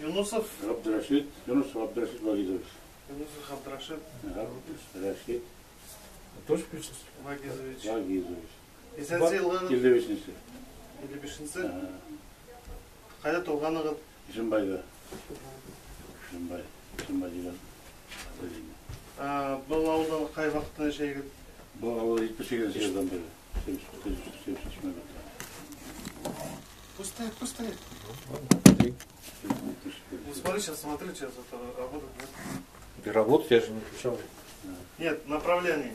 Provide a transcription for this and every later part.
Юнусов Абдрашит, Юнусов Абдрашит Вагизович. Юнусов Абдрашит Абдрашит Тоже включился? Вагизович. Вагизович. Нисәнсе йылғығыҙ? 55-нсе. 55-нсе. Ҡайҙа тыуғанығыҙ? Ишембайҙа. Ишембай. Ишембай тигән. Был ауылдан ҡай ваҡыттан йәшәйһегеҙ? Был ауыл 78-нсе йылдан бирле. 78. Пусть стоит, пусть стоит. Ну смотри, сейчас смотри, сейчас это работает. Ты работать, я же не включал. Нет, направление.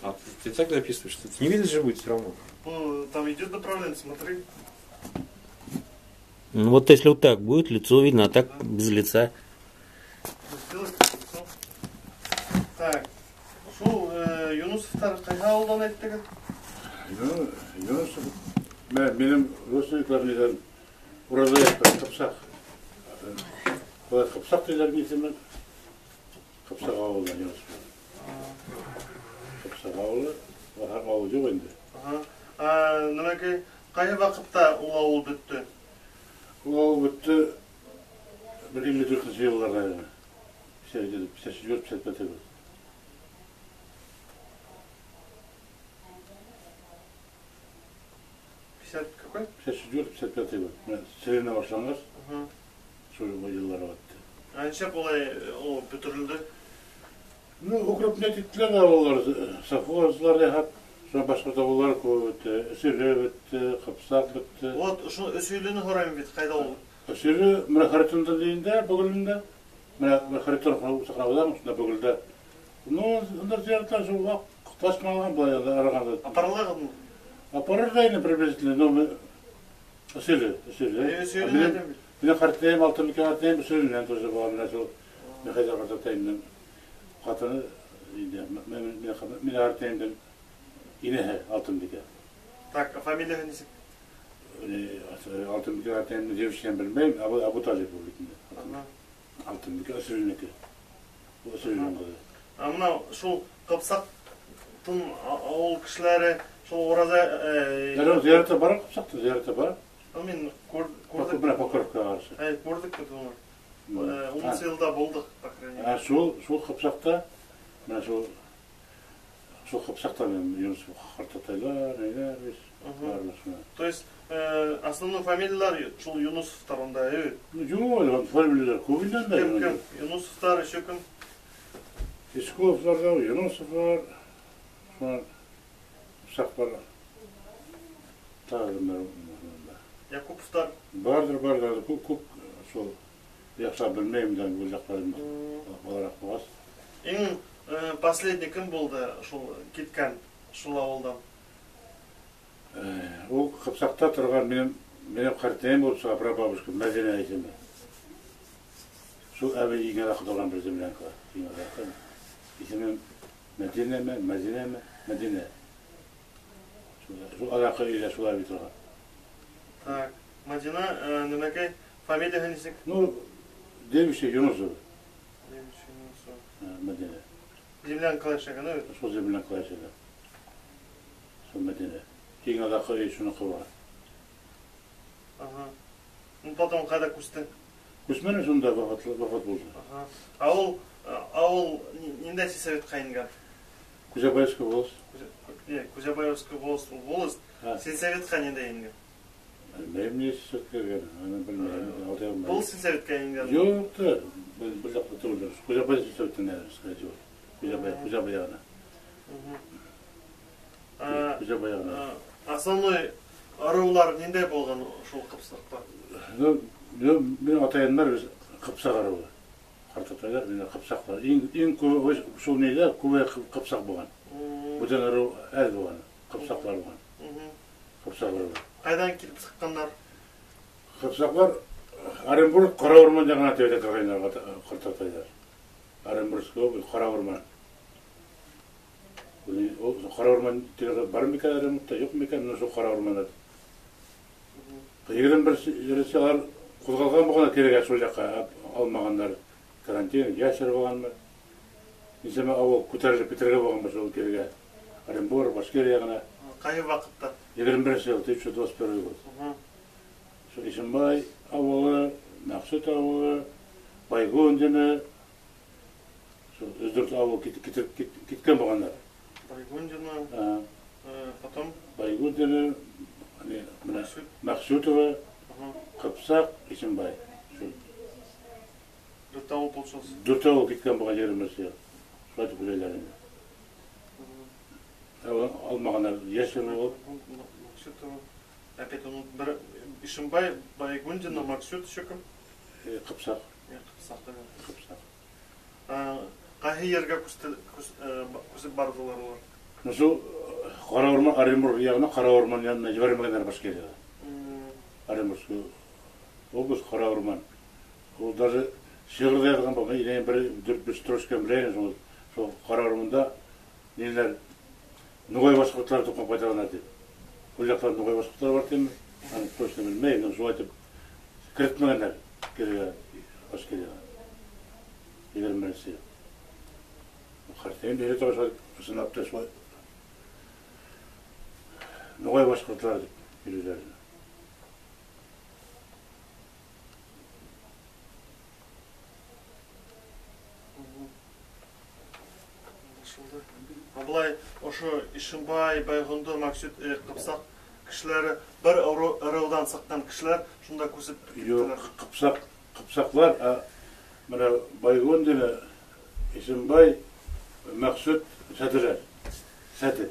А ты так записываешь, что ты не видишь же будет все равно. Ну, там идет направление, смотри. Ну вот если вот так будет, лицо видно, а так без лица. Ну, сделай лицо. Так, шул Юнусовтар ҡайһы ауылдан әйттегеҙ? Юнусов, минең родственниклар нидән Уразаев Ҡыпсаҡ. Былай Ҡыпсаҡ тиҙәр исемен. Ҡыпсаҡ ауылынан Юнусов. Ҡыпсаҡ ауылы, ауыл юҡ инде. Нәмәкәй, ҡайһы ваҡытта ул ауыл бөттө? Ул ауыл бөттө бер 54-нсе йылларҙа. 54-55 йыл. Какой? 54-55 год. Целина башланғас, шул йыллар үтте. А нисек улай ул бөтөрөлдө? Ну, укреплять иттеләр ауыллар, совхозлар яһап, шунан башҡорт ауыллары күп бөттө, Өсөйлө бөттө, Ҡыпсаҡ бөттө. Вот, ошо Өсөйлөнө һорайым бит, ҡайҙа ул? Өсөйлө, менә Харитонда дигәндә, Бөгөлөндә, менә Харитон саҡрауҙан, шунда Бөгөлдә. Ну, унда зыяратлар шул ваҡ таш алған былай арағанда. Апаралағыҙмы? Апарыр да инде приблизительно, но Өсөйлө, Өсөйлө. Өсөйлөнө әйтәм бит. Минең ҡартайым, Алтынбикә ҡартайым Өсөйлөнән тоже була, менә шул Михаил ҡартатайымдың ҡатыны, инде, минең ҡартайымдың инәһе Алтынбикә. Так, а фамилияһы нисек? Алтынбикә ҡартайымдың девичьен белмәйем, Абу Талип ул бит инде. Алтынбикә Өсөйлөнөкө. Ул Өсөйлөнөң ҡыҙы. А мынау шул Ҡыпсаҡтың ауыл кешеләре шул Ураза, Әле зыяратта бар, Ҡыпсаҡта зыяратта бар. Ну, мин күрҙек. Бына Покровка ҡаршы. Әй, күрҙек бит уны. Унынсы йылда булдыҡ, по крайней мере. А шул Ҡыпсаҡта, менә шул Ҡыпсаҡта мин Юнусов ҡартатайлар, нәйләр, весь барлыҡ шуны. То есть, основной фамилиялар шул Юнусовтар унда, әйе? Ну, юҡ, әле фамилиялар күп инде анда. Кем, кем? Юнусовтар, еще кем? Искуловлар да, Юнусовлар, шунан Ҡыпсаҡ бар. Тағы кемдәр унда? Якуповтар. Барҙыр, барҙыр, күп, күп шул яҡшылап белмәйем дә, ул яҡтарын балараҡ булғас. Иң последний кем булды шул киткән шул ауылдан? Ул Ҡыпсаҡта торған минең ҡартайым булып сыға, прабабушка Мәҙинә исемле. Шул әбей иң аҙаҡ торған бер землянкала. Иң аҙаҡ. Исеме Мәдинәме, Мәҙинәме, Мәдинә. Шул аҙаҡ өйҙә шул әбей торған. Так, Мадина, нәмәкәй, фамилияһы нисек? Ну, девичья Юнусова. Девичья Юнусова. Мәдинә. Землянкала йәшәгән, әйе? Шул землянкала йәшәгән. Шул Мәдинә. Иң аҙаҡ өй шуныҡы бар. Ну, потом ҡайҙа күсте? Күсмәне, шунда вафат булды. Ә ул, ауыл ниндәй сельсоветҡа ингән? Кузябаевская волость. Не, Кузябаевская волость, ул волость. Сельсоветҡа ниндәй ингән? Белмәйем, ни сельсоветҡа кергән, аны белмәйем, алдай алмайым. Был сельсоветҡа ингән? Юҡ та, был яҡта түгел. Кузябай сельсоветтан әле, скорее всего. Кузябай, Кузябай яғына. Кузябай яғына. Основной ырыулар ниндәй булған шул Ҡыпсаҡта? Ну, минең атайымдар беҙ Ҡыпсаҡ ырыуы. Ҡартатайлар минең ҡыпсаҡтар. Иң күбе шул нейҙә, күбе ҡыпсаҡ булған. Бүтән ырыу әҙ булған, ҡыпсаҡлар булған. Ҡыпсаҡ ырыуы. Ҡайҙан килеп сыҡҡандар? Ҡыпсаҡлар Оренбург Ҡара урман яғына тип әйтә торғайнылар ҡартатайҙар. Оренбургский область, Ҡара урман. Ул Ҡара урман тигән бар микән Оренбургта, юҡ микән, менә шул Ҡара урман. 21-нсе алар ҡуҙғалған булған кирегә шул яҡҡа алмағандар. Карантин, яшер булғанмы? Нисәмә ауыл күтәрелеп китергә булғанмы шул кирегә? Оренбург, Башкирия яғына. Ҡайһы ваҡытта? 21-нсе йыл, 1921 год. Шул Ишембай ауылы, Мәҡсүт ауылы, Байгундина, шул өс-дүрт ауыл киткән булғандар. Байгундина, потом? Байгундина, Мәҡсүтова, Ҡыпсаҡ, Ишембай. Дүрт ауыл получился. Дүрт ауыл киткән булған 20 йыл. Шулай итеп һөйләйҙәр инде. Алмағандар йәшер булып. Максютова. Опять он Ишимбай, Байгундина, Максют еще кем? Ҡыпсаҡ. Ҡыпсаҡ, да. Ҡыпсаҡ. Ҡайһы ергә күсеп барҙылар улар? Ну, шул Ҡара урман, Оренбург яғына, Ҡара урман янына ебәрмәгәндәр Башкирияға. Оренбургский область, Ҡара урман. Ул даже шиғыр ҙа яҙған булған, инәйем бер дүрт-биш строчка беләйем, шул Ҡара урманда ниләр нуғай башҡорттары туҡмап ҡайтарғандар тип. Ул яҡта нуғай башҡорттары бар тиме? Аны точно белмәйем, но шулай итеп керетмәгәндәр кирегә Башкирияға. 21-нсе йыл. Ҡартайым бирә торған шулай ысынлап та шулай нуғай башҡорттары тип йөрөйҙәр. А былай ошо Ишимбай, Байғондо, Максют, Ҡыпсаҡ кешеләре бер ырыуҙан сыҡҡан кешеләр шунда күсеп киттеләр. Юҡ, ҡыпсаҡлар, а мына Байгундина, Ишимбай, Мәҡсүт, Сәдерәр. Сәде.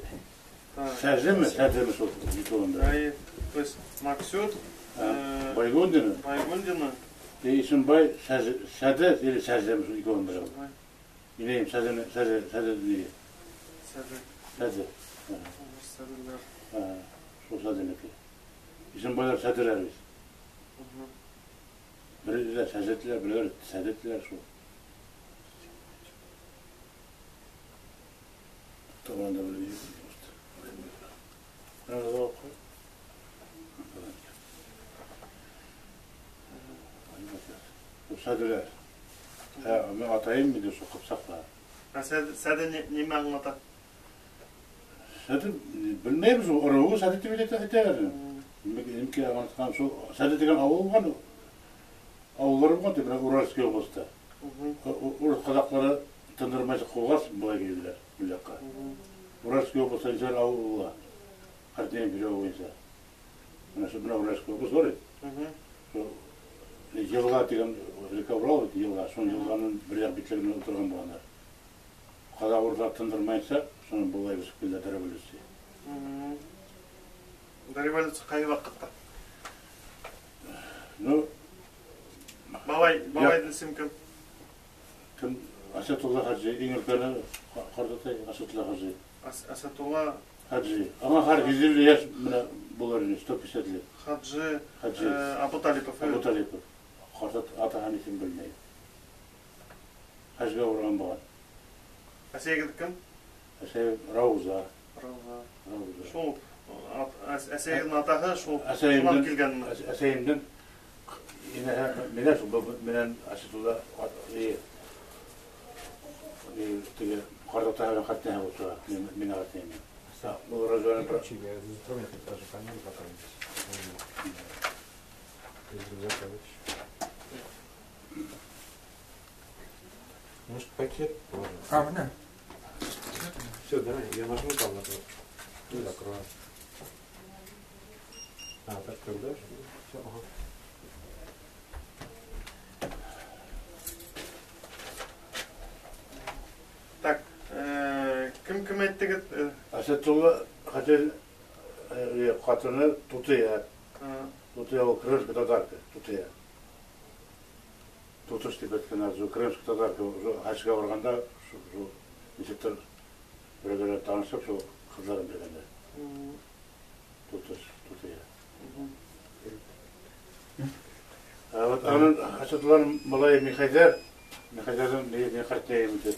Сәземе, Сәдеме шул икәүендә. Ай, то есть Максют, Байгундина, Байгундина, Ишимбай, Сәде или Сәземе шул икәүендә. Инәйем, Сәземе, Сәзе, Сәзе ни? Сәде. Сәде. Сәделәр. Шул Сәденеке. Ишимбайлар Сәделәр бит. Берәүләр Сәзетләр, берәүләр Сәдетләр шул. Табан да белмәйем. Сәделәр. Мин атайым инде шул ҡыпсаҡлар. Ә сәде нимә аңлата? Сәде белмәйем, шул ырыуы сәде тип әйтәләр. Нимәкә аңлатҡан шул сәде тигән ауыл булған, ауылдар булған тип, менә Уральский областта. Урыҫ ҡаҙаҡтары тындырмай ҡыуғас былай килделәр был яҡҡа. Уральский областта нисә ауыл була? Ҡартинәй бирәү буйынса. Менә шул, менә Уральский область бар бит. Шул йылға тигән река Урал бит, йылға. Шул йылғаның бер яҡ битлегенә ултырған булғандар. Ҡаҙаҡ урыҫлар тындырмайынса, шуны былай үсеп килде до революции. До революции ҡай ваҡытта? Ну, Бабайҙың исеме кем? Кем? Асатулла Хаджи, иң өлкәне ҡартатай Асатулла Хаджи. Асатулла Хаджи. Аңа һәр 150 йәш менә булыр ине, 150 лет. Хаджи, Хаджи. Абуталипов, Абуталипов. Ҡартат атаһын исемен белмәйем. Хажга урған булған. Әсәйегеҙ кем? Әсәй Рауза. Рауза. Рауза. Шул әсәйегеҙҙең атаһы шул Әсәйемдең шунан килгәнме? Әсәйемдең инәһе менән шул менән Асатулла теге ҡартатаһы менән ҡартинәһе булып сыға, минең ҡартинәм. Был Раузаны бер Включили, я из инструмента даже фонарь пока из рюкзака вытащу. Может, пакет положим? А, да. Все, давай, я нажму там на кнопочку. И закрою. А, так когда? Все, ага. Так, кем әйттегеҙ? Асатулла Хәжи, ҡатыны Тутыя. Тутыя ул крымский татарка, Тутыя. Тутыш тип әйткәндәр, шул крымский татарка, шул хажға барғанда, шул нисектер бер-бере танышып, шул ҡыҙҙарын биргәндәр. Тутыш, Тутыя. А вот аның Асатулланың малайы Михайҙар, Михайҙарҙың ни ҡартайым инде.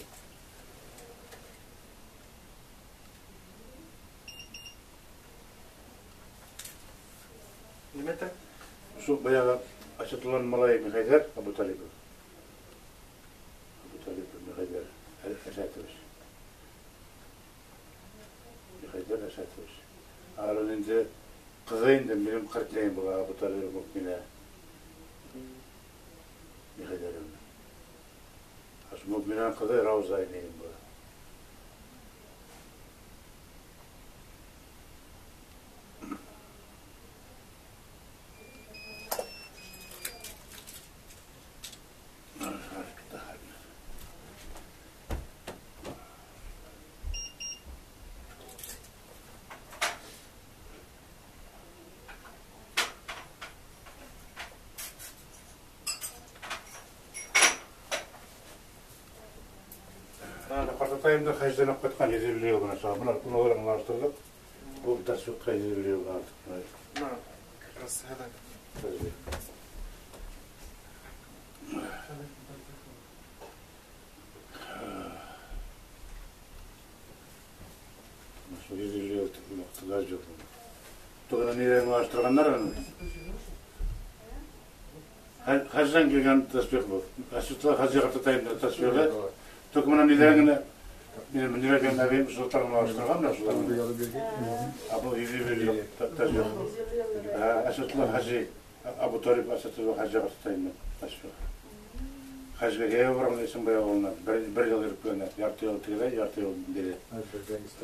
Нимә әйтә? Шул баяғы Асатулланың малайы Михайҙар Абуталипов. Абуталипов Михайҙар Әсәтович. Михайҙар Әсәтович. Аның инде ҡыҙы инде минең ҡартинәйем була, Абуталипов Мөкминә. Минән ҡыҙы Рауза инәйем була. Ҡартатайымды хәждән алып ҡайтҡан 150 йыл ғына саға. Бына уны аңлаштырҙыҡ. Был тасвиҡҡа 150 йыл артыҡ. На, как раз это. Шул 150 йыл ваҡытта юҡ. Туғанан ниләр аңлаштырғандар аны. Хәждән килгән тасвиҡ был. Әсутла хәжи ҡартатайымдың тасвиғы. Только мына ниләр генә Мине әбейем шулар аңлаштырған да шулар. А был 150 йыл тасвиҡ. Әсутла хәжи Абу Талиб Әсутла хәжи ҡартатайымдың тасвиғы. Хәжгә йәйәү барған Исембай ауылына бер йыл йөрөп килгәндәр. Ярты йыл тегеләй, ярты йыл бире.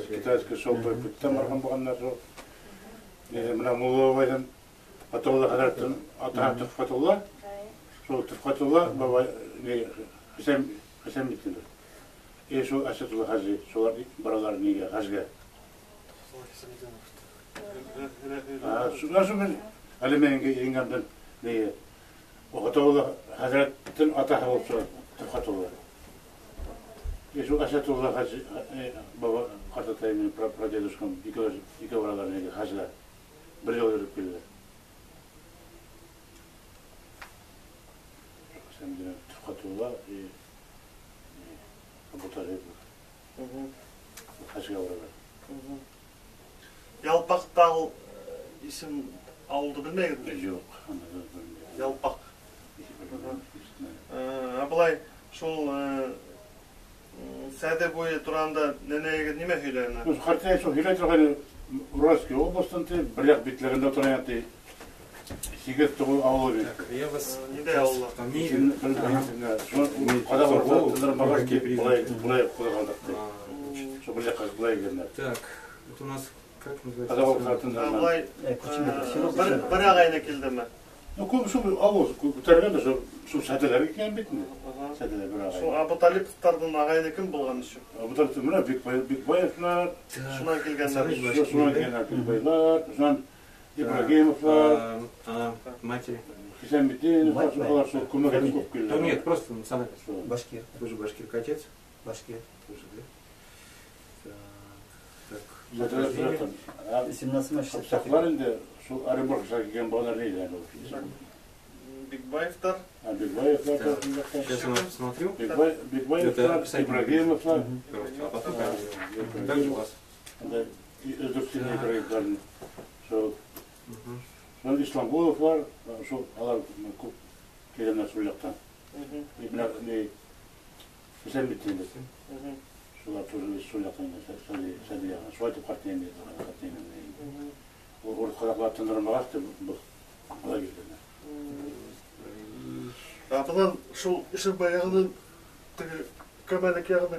Китайский шел путтан барған булғандар шул. Мына Мулла бабайҙан Аталла хәҙрәттең атаһы Төхфәтулла. Шул Төхфәтулла бабай Хисәметдинов. И шул Әсәтулла хәжи, шулар баралар нигә хәжгә. Шунан шул мин әле минең еңгәмдән ни Аталла хәҙрәттең атаһы булып сыға Төхфәтулла. И шул Әсәтулла хәжи баба ҡартатай минең прадедушкам ике баралар нигә хәжгә. Бер йыл йөрөп килделәр. Төхфәтулла и Абу Талиб. Хәжгә баралар. Ялпаҡтал исем ауылды белмәйһегеҙме? Юҡ, аны белмәйем. Ялпаҡ. Ә былай шул Сәҙе буйы тураһында нәнәйегеҙ нимә һөйләне? Ҡартәй шул һөйләй торғайны, Уральский областан ти, бер яҡ битләрендә тора ти. 8-9 ауылы бит. Я вас Ниндәй ауыллар? Былай ҡуйғандыҡ ти. Шул бер яҡҡа былай килгәндәр. Так, это у нас как называется? Былай бер ағайына килдеме? Ну, күп шул ауыл күтәргән дә шул сәҙеләр икән бит инде. Сәҙеләр бер ағай. Шул Абу Талиповтарҙың ағайыны кем булған еще? Абу Талип менән Бикбаевлар, шунан килгәндәр. Шунан килгәндәр Бикбайлар, шунан Ибрагимовлар, матери. Хисаметдинов, алар шул күмәк итеп күп килделәр. Нет, просто национальность. Башкир. Тоже башкирка отец. Башкир. Тоже, да? Так. 17 май 65. Ҡыпсаҡлар инде шул Оренбургҡа килгән балалар ни әле ул. Бикбаевтар. Бикбаевлар. Сейчас я посмотрю. Бикбаевлар, Ибрагимовлар. Также у вас. Өҙҙөрттөң Ибрагимовларны. Шул Исламгуловлар, шул алар күп килгәндәр шул яҡтан. Хисаметдинов. Шулар тоже шул яҡтан сәҙе яғынан. Шулай итеп ҡартайым. Урыҫ ҡаҙаҡлар тындырмағас былай килгәндәр. Ә бынан шул Ишембай яғынан теге Кәмәлек яғына,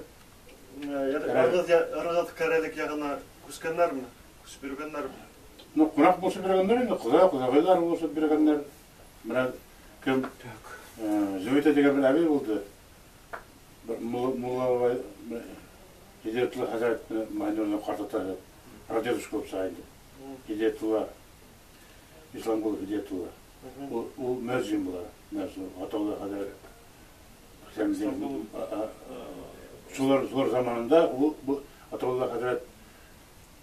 Ырғыҙ Кәрәлек яғына күскәндәрме? Күсеп йөрөгәндәрме? Ну, ҡунаҡ булып йөрөгәндәр инде, ҡоҙа, ҡоҙағыйҙар булып йөрөгәндәр. Бына кем Зөбәйтә тигән бер әбей булды. Мулла бабай Һиҙиәтулла хәҙрәт Майнурҙың ҡартатаһы, прадедушка булып сыға инде. Һиҙиәтулла, Исламғолов Һиҙиәтулла. Ул мөәзин була, Аталла хәҙрәт. Шулар заманында ул Аталла хәҙрәт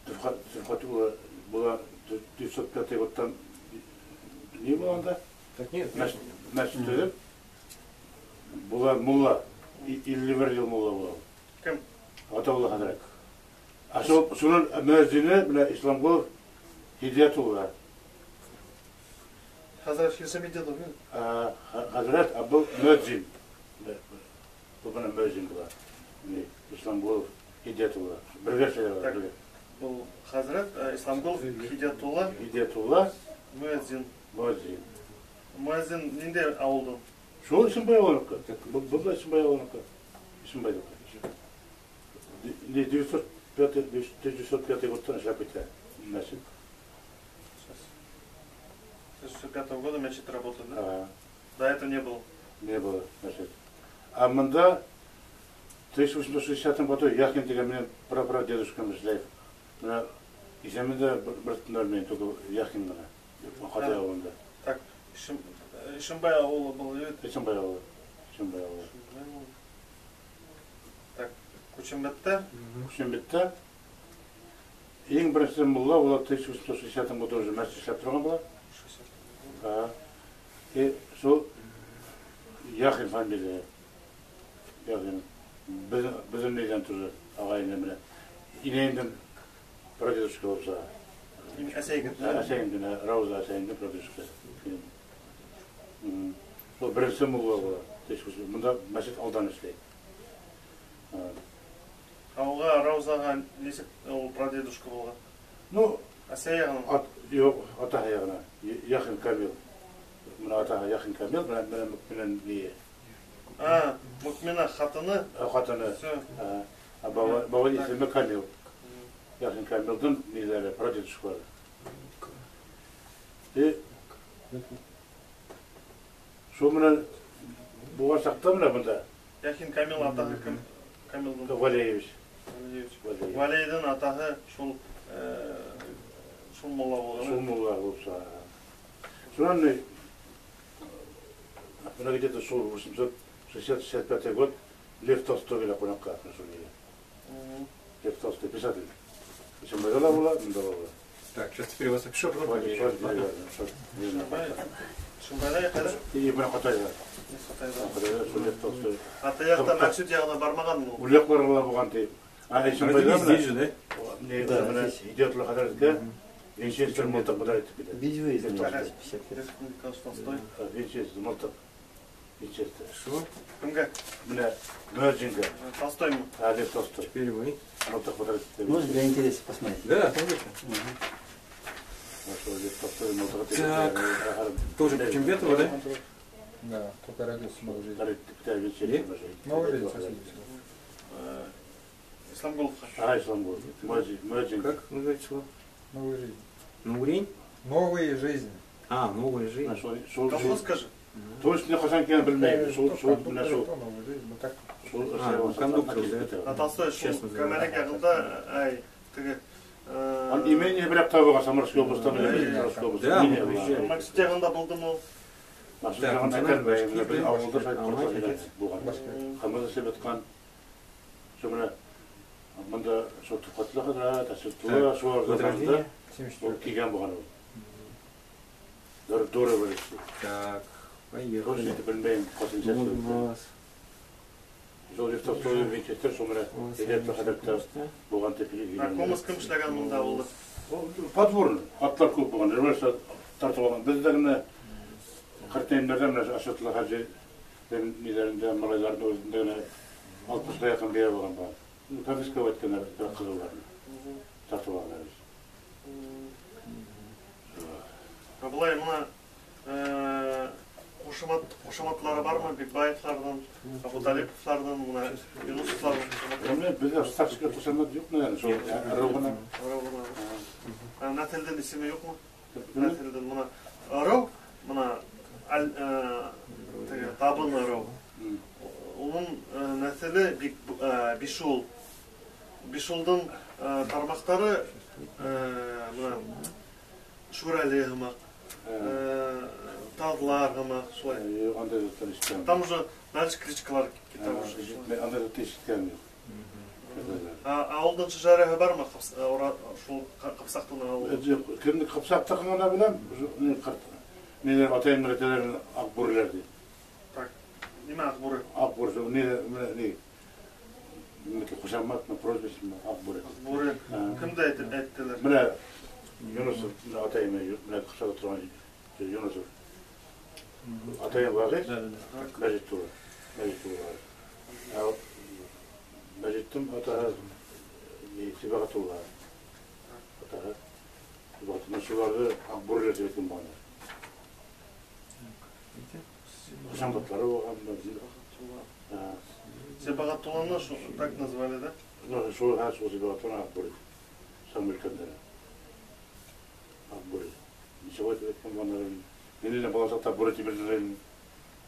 Төхфәтулла була 905 годтан ни булғанда? Мәсжид төҙөп була мулла, 51 йыл мулла була. Кем? Аталла хәҙрәт. Ә шуның мөәзине менә Исламғолов Һиҙиәтулла. Хәҙрәт Хисаметдинов. Хәҙрәт был мөәзин. Был бына мөәзин була. Исламғолов Һиҙиәтулла. Бергә эшләйҙәр, бергә. Был хәҙрәт Исламғолов Һиҙиәтулла. Һиҙиәтулла. Мөәзин. Мөәзин. Мөәзин ниндәй ауылдан? Шул Исембай ауылыныҡы. Был да Исембай ауылыныҡы. Ишимбайҙыҡы. 1905 годтан эшләп китә мәсет. С 1905 года мечеть работает, да? До этого не было? Не было мәсет. А мында 1860 году Яхин тигән минең прапрадедушкам эшләй. Менә исеме дә бер белмәйем, только Яхин гына. Ҡатай ауылында. Так, Ишимбай ауылы был бит? Ишимбай ауылы. Ишимбай ауылы. Так, Күсембеттә? Күсембеттә иң беренсе мулла була 1860 году уже мәсет эшләп торған була. И шул Яхин фамилия. Яхин. Беҙҙең нейҙән тоже ағайыны менән. Инәйемдең прадедушка булса. Әсәйегеҙ? Әсәйемдең, Рауза әсәйемдең прадедушка. Шул беренсе мулла була. Мында мәсет алдан эшләй. Ауға Раузаға нисек ул прадедушка булған? Ну, әсәй яғынан? Юҡ, атаһы яғынан. Яхин Камил. Мына атаһы Яхин Камил менән ни? А, Мөкминә хатыны? Хатыны. Баба исеме Камил. Яхин Камилдың ниләре, прадедушкалары. И шул менән булған саҡта менә бында. Яхин Камил атаһы кем? Камилдың? Валеевич. Валеевич. Валейҙың атаһы шул мулла булған. Шул мулла булып сыға. Шунан мына где-то шул 865 год Лев Толстой килә ҡунаҡҡа шул ергә. Лев Толстой писатель. Ишимбайҙа ла була, мында ла була. Так, сейчас теперь вас опишу, потом. Ишимбайҙа ҡайҙа? И менә Ҡатайҙа. Ҡатайҙа. Шул Лев Толстой. Ата яҡта Мәҡсүт яғына бармағанмы ул? Ул яҡларға ла булған ти. А Ишимбайҙа здесь же, да? Менә Һидиәтулла хәҙрәткә Винчестер мылтыҡ подарить итеп китә. Без выезда. Толстой. Винчестер мылтыҡ. Винчестер. Шо? Кемгә? Менә Мөәзингә. Толстоймы? Лев Толстой. Теперь вы. Мылтыҡ подарить итте. Можно для интереса посмотреть? Да, конечно. Так, тоже Кучембетова, да? Да, только родился в новой жизни. Новая жизнь, соседи. Исламгуловка. А, Исламгулов. Мөәзин. Как называется село? Новая жизнь. Новый Новые жизни. А, новая жизнь. Колхоз, скажи. Точно ҡасан икәнен белмәйем. Шул менә шул. А, кондуктор, да? А Толстой шул Кәмәлек яғында, ай, теге Он имение бер табыға Самарской областьта, Самарской областьта. Да, мы приезжали. Мәҡсүт яғында булдымы ул? Мәҡсүт яғында әйтәлмәйем, беҙ ауылда булған. Ҡымыҙ эсеп ятҡан. Шул менә бында шул Туҡатлы хәҙрәт, Әсәтулла, шул заманда ул килгән булған ул. До революции. Так, поехали. Точно белмәйем, ҡасан сәсте. Шул Лев Толстой Винчестер шул менә Һидиәтулла хәҙрәттә булған тип. А комыз кем эшләгән монда булды? Подворный. Атлар күп булған, революция тартып алған. Беҙҙә генә ҡартәйемдәрҙә менә Әсәтулла хәжи ниләрендә, малайларҙың үҙендә генә 60-ға яҡын бейә булған бар. Конфисковать иткәндәр ҡыҙылдарны. Тартып алғандар. Ә былай мына ҡушаматлары бармы? Бикбаевларҙың, Абуталиповларҙың, мына Юнусовларҙың ҡушаматлары? Менә беҙҙә старший ҡушамат юҡ, наверное, шул ырыу ғына. Ырыу ғына. Ә нәҫелдең исеме юҡмы? Нәҫелдең мына ырыу, мына теге табын ырыу. Уның нәҫеле Бишул. Бишулдың тармаҡтары мына Шүрәле һымаҡ, Таҙлар һымаҡ, шулай. Юҡ, андай заттар ишеткән. Там уже дальше кличкалар китә уже. Андай затты ишеткән юҡ. Ауылдың шәжәрәһе бармы? Шул Ҡыпсаҡтың ауылы. Кемде Ҡыпсаҡтыҡын ғына беләм, ниләр атайым әтәләрен аҡ бүреләр ти. Так, нимә аҡ бүре? Аҡ бүре, шул ни, ҡушаматмы, прозвищемы, аҡ бүре. Аҡ бүре. Кемде әйттеләр? Менә Юнусов, менә атайым, менә Ҡыпсаҡта торған Юнусов. Атайым Вағиз, Мәжит тура. Мәжит тура. Мәжиттең атаһы Сибәғәтулла. Атаһы Сибәғәтулла. Шуларҙы аҡ бүреләр тип әйткән булғандар. Ҡушаматлары булған. Сибагатулланы так назвали, да? Ну, шул Сибагатулланы Акбүре. Сам өлкәндәре. Акбүре. Ничего әйткән булганнар. Мине бала чакта бүре тимердән.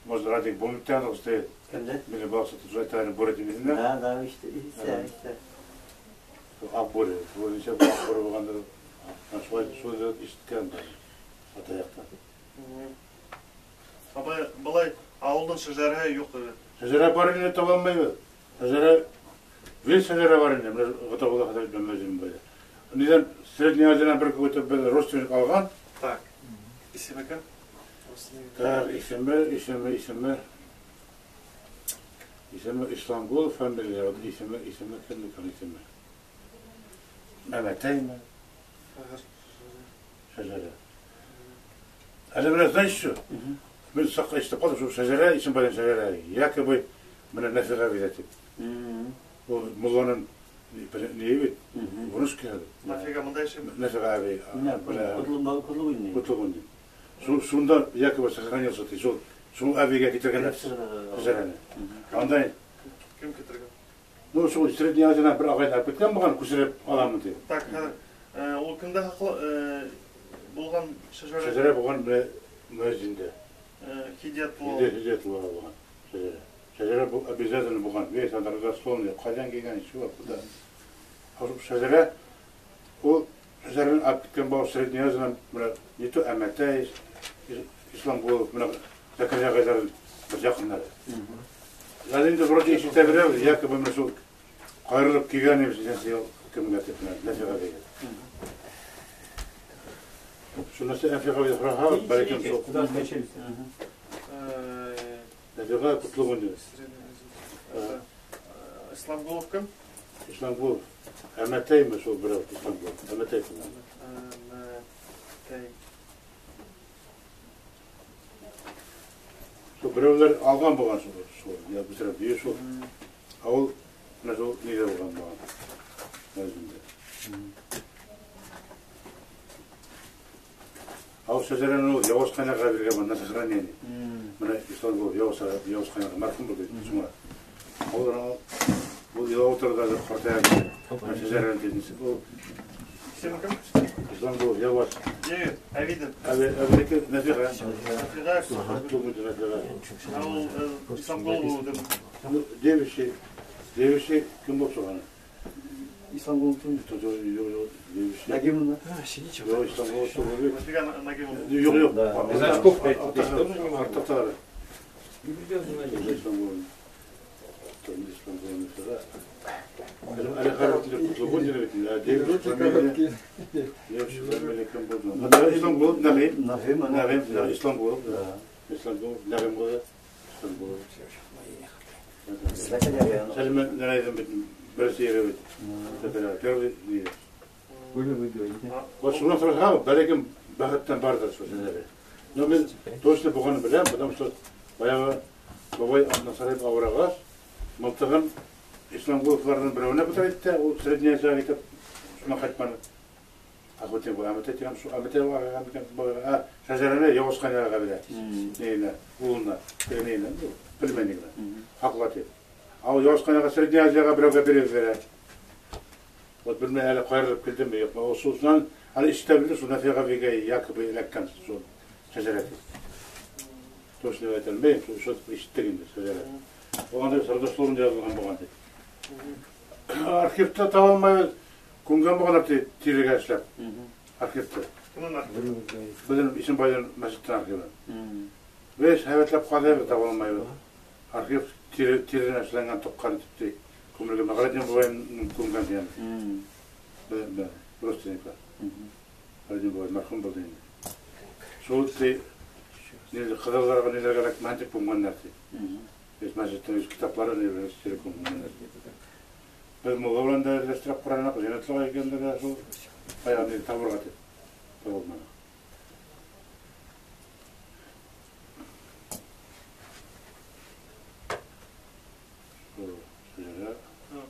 Может, Радик помнит, там стоит. Кемдә? Мине бала чакта шулай тагын бүре тимердән. Да, да, işte, işte. Акбүре. Бу ничә Акбүре булгандыр. Шулай шулай ишеткән атаяктан. Абай, былай ауылдың шәжәрәһе юҡ ине. Шәжәрә бар ине, таба алмайбыҙ. Шәжәрә, весь шәжәрә бар ине. Менә Гатаулла хәҙрәт Мәмәзин бай. Нидән Средняя Азиянан бер какой-то бер родственник алған. Так. Исеме кем? Так, исеме. Исеме Исламгул фамилия. Вот исеме кем икән исеме? Мәмәтәйме? Шәжәрә. Әле менә знаешь что? Мин саҡ ишетеп ҡалдым, шул шәжәрә, Ишембайҙың шәжәрә, якобы менә Нәфиғә бирә тип. Ул мулланың ни бит? Внучка әле. Нәфиғә мында йәшәй. Нәфиғә әбей. Ҡотлоғуйны. Ҡотлоғуйны. Шунда якобы сохранился ти, шул әбейгә китергәннәр шәжәрәне. Анда кем китергән? Ну, шул Средняя Азиянан бер ағайҙы алып киткән булған, күсереп аламын тип. Так, ул кемдә хаҡлы булған шәжәрә? Шәжәрә булған менә мөәзиндә. Хидиятулла. Хидиятулла булған шәжәрә. Шәжәрә бу обязательно булған. Весь анда родословный, ҡайҙан килгән, чего, куда. Шул шәжәрә, ул шәжәрәне алып киткән был Средняя Азиянан менә не то Әмәтәй, Исламгулов, менә Зәкәрйә ағайҙарҙың бер яҡындары. Әле инде вроде ишетә бирәбеҙ, якобы менә шул ҡайырылып килгән имеш, нисәнсе йыл кемгә тип, менә Нәфиғә әбейгә. Шул нәрсә Нәфиғә әбейҙе һораһа, бәлкем шул. Куда скачались? Нәфиғә Ҡотлоғуйны. Исламгулов кем? Исламгулов. Әмәтәйме шул берәү Исламгулов? Әмәтәй кем? Әмәтәй. Шул берәүләр алған булған шул, я бөтөрөп йөй шул. Ә ул менә шул нидә булған булған? Мәзиндә. Ә ул шәжәрәне ул Яуыз ҡайнаға биргән на сохранение. Менә Исламгулов Яуыз ҡайнаға мәрхүм булды шуңа. Ул ул илап ултырҙы да ҡартая. Шәжәрәне тине. Ул Исеме кем? Исламгулов Яуыз. Егет, әбейҙең. Әбейҙеке Нәфиғә. Нәфиғә. Нәфиғә. Ә ул Исламгулов тине. Девичий, девичий кем булып сыҡҡан? Исламгуловтың. Юҡ, девичий. Нагимовна. Сидите. Юҡ, Исламгулов түгел. Нәфиғә Нагимовна. Юҡ, юҡ. Без очков здесь тоже не могу. Артыҡтары. Не придётся. Исламгулов. Исламгулов Нәфиғә. Әле хәрәкәтле Ҡотлоғуйны бит инде. Девичий фамилия. Девичий фамилия кем булды? Исламгулов Нәғим. Нәғим, Нәғим, Исламгулов. Исламгулов, Нәғим булды. Исламгулов. Сәлимә Нәғим бит беренсе ере бит. Первый не. Вот шунан сорашҡан, бәлкем бәхеттән барҙыр шул шәжәрә. Но мин точно булғанын беләм, потому что баяғы бабай Насараев ауырағас, мылтығын Исламгуловларҙың берәүенә бөтөр итте, ул Средняя Азияға китеп, шунан ҡайтманы. Охотник был, Әмәтәй тигән, шул Әмәтәй ағайға микән, шәжәрәне Яуыз ҡайнаға бирә. Нейенә, улына, нейенә, племяннигына. Хаҡла тип. Ә ул Яуыз ҡайнаға Средняя Азияға берәүгә биреп бирә. Вот белмәй әле ҡайырылып килдеме, юҡмы. Ул шунан әле ишетә белдем, шул Нәфиғә әбейгә якобы эләккән шул шәжәрә тип. Точно әйтә алмайым, шул ишеттек инде шәжәрә. Ул анда родословный яҙылған булған тип. Архивта таба алмай күмгән булғандар тирегә эшләп. Архивта. Кемдең архивы? Беҙҙең Ишембайҙың мәсеттең архивы. Беҙ һәйбәтләп ҡаҙайбыҙ, таба алмайбыҙ. Архив тиренән эшләнгән тоҡҡан тип ти. Күмелгән Мәғәләтдин бабайым күмгән тигән. Беҙ родственниклар. Мәғәләтдин бабай мәрхүм булды инде. Шул ти ҡыҙылдарға ниләргә рәхмәт тип күмгәндәр ти. Беҙ мәсеттең үҙ китаплары ниләр тире күмгәндәр. Беҙ мулла белән дә эҙләштереп ҡараныҡ, Зиннәтулла икәнде дә шул баяғы ни табырға тип. Таба алманыҡ.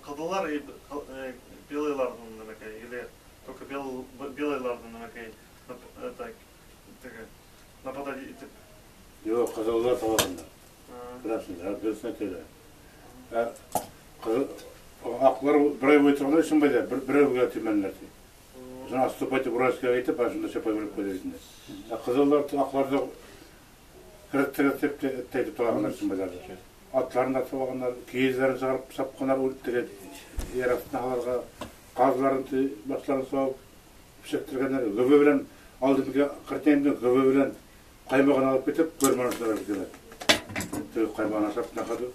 Ҡыҙыллар и белыйларҙың нәмәкәй, или только белыйларҙың нәмәкәй, это, теге, нападать итеп. Юҡ, ҡыҙыллар табағандар. Красныйлар, белсә теле. Ә аҡлар бер ай буйы торғандар Ишембайҙа, берәүгә теймәнеләр ти. Шунан отступать итеп Уральскиға китеп, ана шунда Чапай бүлеп ҡуйҙы инде. Ә ҡыҙылдар аҡларҙы кереттер тип әйтеп талағандар Ишембайҙарҙы. Атларын да талағандар, кейеҙҙәрен сығарып сапҡандар, теге ер аҫтына һалырға, ҡаҙҙарын баштарын сауып пешерттергәндәр. Гөбө менән алдымға ҡартәйемдең гөбө менән ҡаймағын алып китеп, көрмән осона китәләр. Теге ҡаймағын ашап на ходу.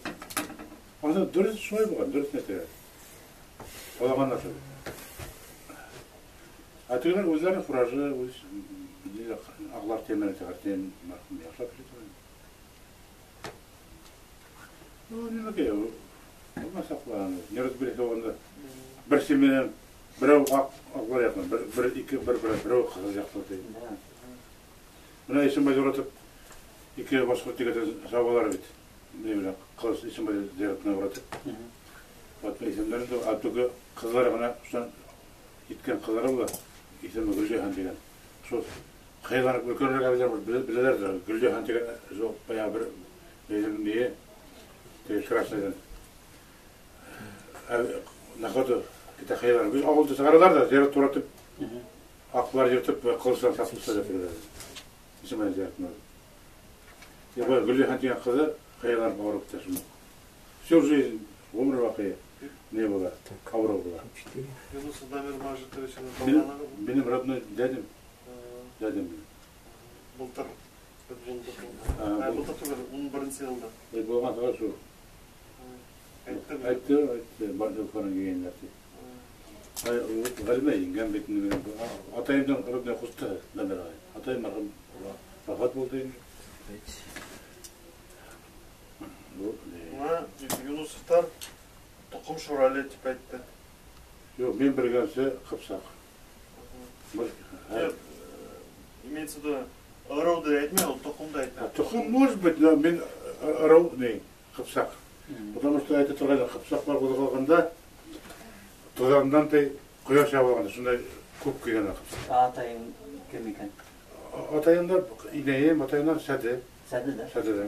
Аны дөрөҫ шулай булған, дөрөҫ әйтәләр. Талағандар шул. Ә тегеләр үҙҙәренең фуражы, үҙ аҡлар теймәне, ҡартәйем мәрхүм яҡшылап китә. Ну, нимәкәй, булмаса һаҡлаған. Неразбериха булғанда бер семьядан берәү аҡлар яҡлы, бер ике, бер берәү ҡыҙыл яҡлы ти. Бына Ишембайҙы уратып, ике башҡорт егете сабалар бит. Ни белән, ҡыҙ Ишембай зыяратына уратып. Вот исемдәрен дә, ә теге ҡыҙлар ғына, шунан киткән ҡыҙлары була, исеме Гөлҗиһан тигән. Шул хыялланып өлкәнерәк әбейҙәр беләләр ҙә, Гөлҗиһан тигән шул баяғы бер беҙҙең ни, теге Красныйҙан. На ходу китә хыялланып. Беҙ ауылды сығаралар ҙа, зыярат уратып, аҡлар йөрөтөп, ҡылыстан сапып тегеләр. Ишембай зыяратына. Я бая Гөлҗиһан тигән ҡыҙы хыялланып ауырып китә шунда. Всю жизнь, ғүмер баҡый не була, ауырыу була. Юнусов Дамир Мажитович Минең родной дядям, дядям минең. Былтыр булды. Былтыр түгел, 11-нсе йылда. Булған тағы шул. Әйтте. Әйтте, әйтте, бар Өфөнән килгәндәр ти. Ғәлимә еңгәм бит инде. Атайымдың родной ҡусты Дамир ағай. Атайым мәрхүм вафат булды инде. Бына Юнусовтар тоҡом Шурале тип әйтте. Юҡ, мин белгәнсә ҡыпсаҡ. Нет, имеется в виду, ырыуҙы әйтмәй, ул тоҡомдо әйтә. Тоҡом может быть, но мин ырыу не, ҡыпсаҡ. Потому что әйтә торғайны, ҡыпсаҡлар ҡуҙғалғанда, туҙандан тей ҡояш ябылғанда, шундай күп килгән ҡыпсаҡ. Атайың кем икән? Атайымдар, инәйем, атайымдар Сәде. Сәде дә? Сәде дә.